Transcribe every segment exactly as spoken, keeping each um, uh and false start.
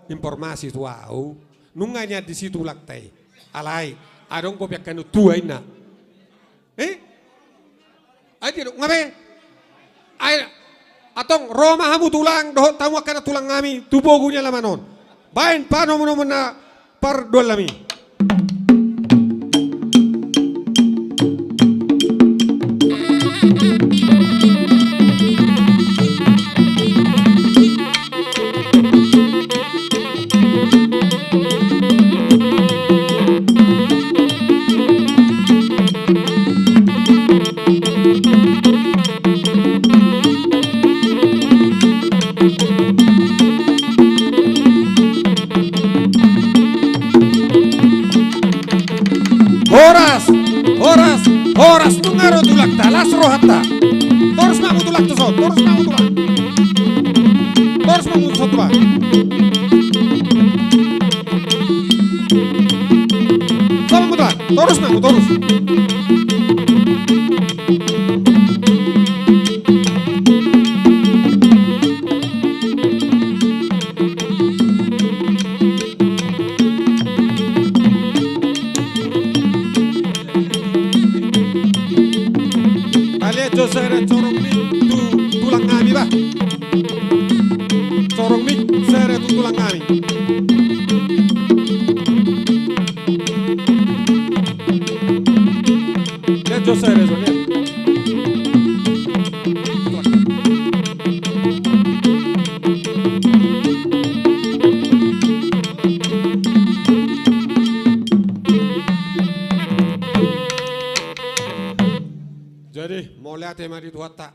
informasi tu au, nunga nian disi tulangta i. Alai adong dope angka na tua inna. Eh? Ai dia do, nga be? Ai, antong ro ma hamu tulang dohot hamu angka na tulang nami tu pogu ni alaman on. Baen panomunomuon na parduan nami. Horas, horas, horas, nunga ro tulangta, las rohanta. Torus ma hamu tulang tu son, torus ma hamu tulang. Torus ma hamu tu son tulang. Son ma hamu tulang, torus ma hamu, torus. Alai jo sada corong mic tu tulang nami bah. Corong mic sada tu tulang nami. Alai jo sada corong mic. Jadi, mauliate ma di Tuhanta.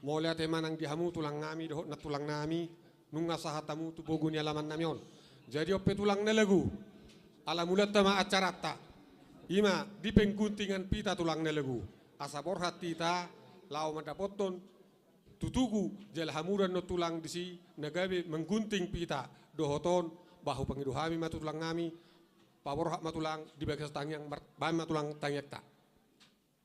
Mauliate ma nang di hamu tulang nami dohot nantulang nami, nunga sahat hamu tu pogu ni alaman nami on. Jadi on pe tulang na lagu, ala mulanta ma acaranta. I ma di pengguntingan pita tulang na lagu. Asa borhat hita laho mandapothon tutugu jala hamu do annon tulang disi na gabe menggunting pita. Dohot on, bah hupangido hami ma tu tulang nami, paborhat ma tulang di bagasan tangiang, mar-, baen ma tulang tangiangta.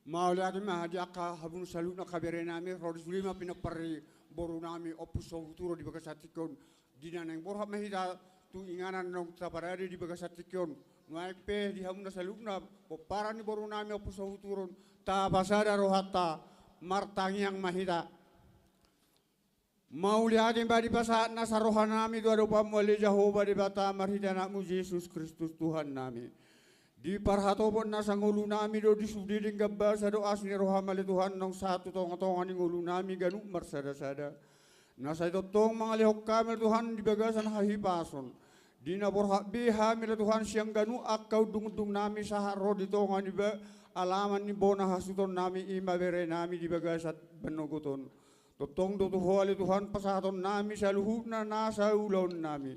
Mauliate ma di angka hamu saluhutna angka bere nami, ro di sude ma pinompar ni boru nami Ompu Sohuturo di bagasan tingki on. Di na naeng borhat ma hita tu inganan naung taparade di bagasan tingki on. Nuaeng pe di hamu na saluhutna pomparan ni boru nami Ompu Sohuturo on, tapasada rohanta, martangiang ma hita. Mauliate ma dipasahat nasa roha nami tu adopanmu ale Jahowa Debata marhite Anakmu Jesus Kristus Tuhan nami. Di parhatopot nasa ngolu nami do di sude denggan basa do asi ni roham ale Tuhan naung sahat tu tongatonga ni ngolu nami ganup marsadasada. Na sai tongtong mangalehon hami ale Tuhan di bagasan hahipason. Di na borhat be hami ale Tuhan sian ganup angka undungundung nami sahat ro di tonga ni ba-, alaman ni bona hasuhuton nami i ma bere nami di bagasan manogot on. Tongtong do tu Ho ale Tuhan pasahaton nami saluhutna nasa ulaon nami.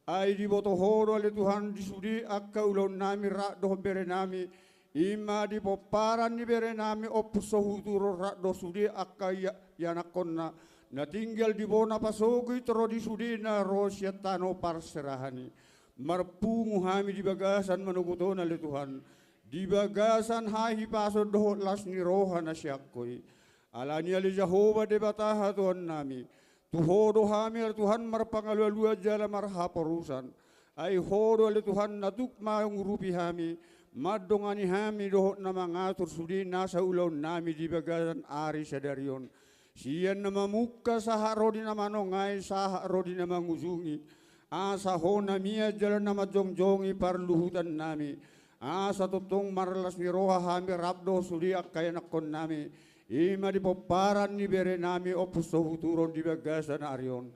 Ai diboto Ho do ale Tuhan di sude angka ulaon nami rap dohot bere nami, i ma di pomparan ni bere nami Ompu Sohuturo rap dohot sude angka ia-, ianakhonna na tinggal di bona pasogit ro di sude na ro sian tano parserahan i. Marpungu hami di bagasan manogot on ale Tuhan, di bagasan hahipason dohot las ni roha na sian Ho i. Alani ale Jahowa Debata hatuaon nami, tu Ho do hami ale Tuhan marpangalualuan jala marhaporusan. Ai Ho do ale Tuhan na tuk mangurupi hami, mandongani hami dohot na mangatur sude nasa ulaon nami di bagasan ari sadari on. Sian na mamungka sahat ro di na manongai sahat ro di na mangujungi. Asa Ho na mian jala na manjongjongi parluhutan nami. Asa tongtong marlas ni roha hami rap dohot sude angka ianakhon nami. I ma di pomparan ni bere nami Ompu Sohuturo on di bagasan ari on.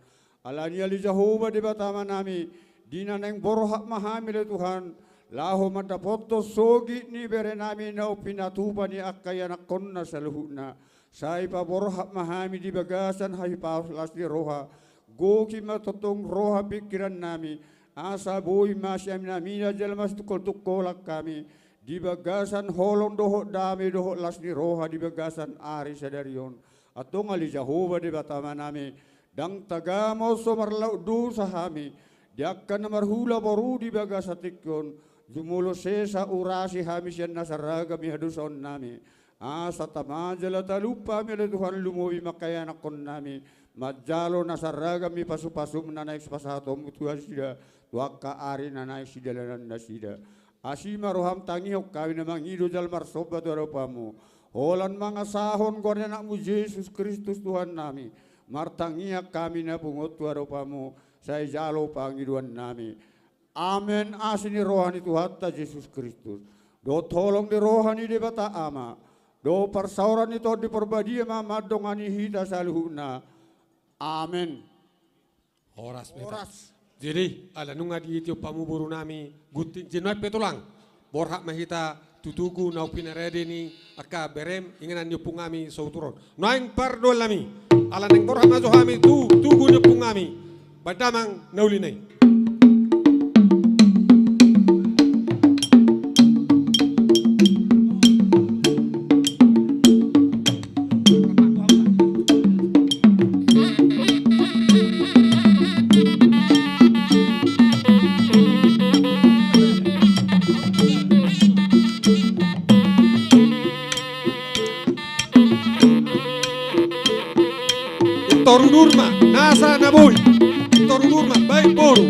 Alani ale Jahowa Debata Ama nami, di na naeng borhat ma hami ale Tuhan, laho mandapothon sogit ni bere nami naung pinatupa ni angka ianakhonna saluhutna. Sai paborhat ma hami di bagasan hahipason las ni roha. Gohi ma tongtong roha pingkiran nami, asa boi masiaminaminan jala masitungkoltungkolan hami di bagasan holong dohot dame dohot las ni roha di bagasan ari sadari on. Antong ale Jahowa Debata Ama nami, ndang tagamon so marlaok dosa hami di angka na marhula boru di bagasan tingki on, jumolo sesa urasi hami sian nasa ragam ni hadosaon nami. Asa tama jala talup hami ale Tuhan lumobi ma angka ianakhon nami manjalo nasa ragam ni pasupasum na naeng pasahatonmu tu nasida. tu angka ari na naeng sidalanan nasida. Asi ma roham tangihon hami na mangido jala marsomba tu adopanmu. Holan mangasahon goar ni anakmu Jesus Kristus Tuhan nami, martangiang hami na pungu on tu adopanmu, sai jalo pangidoan nami. Amen. Asi ni roha ni Tuhanta Jesus Kristus, dohot holong ni roha ni Debata Ama, dohot parsaoran ni Tondi Parbadia ma mandongani hita saluhutna. Amen. Horas ma hita. Horas. Jadi, ala nunga diihuthon hamu boru nami, gunting je nuaeng pe tulang. Borhat ma hita tu tugu naung pinarade ni angka berem, inganan ni ompung nami Sauturon. Nuaeng pardoel nami. Ala naeng borhat ma jo hami tu tugu ni ompung nami, Bandamang na uli na i. Toru durma, nasa na boi. Toru durma, baen boru.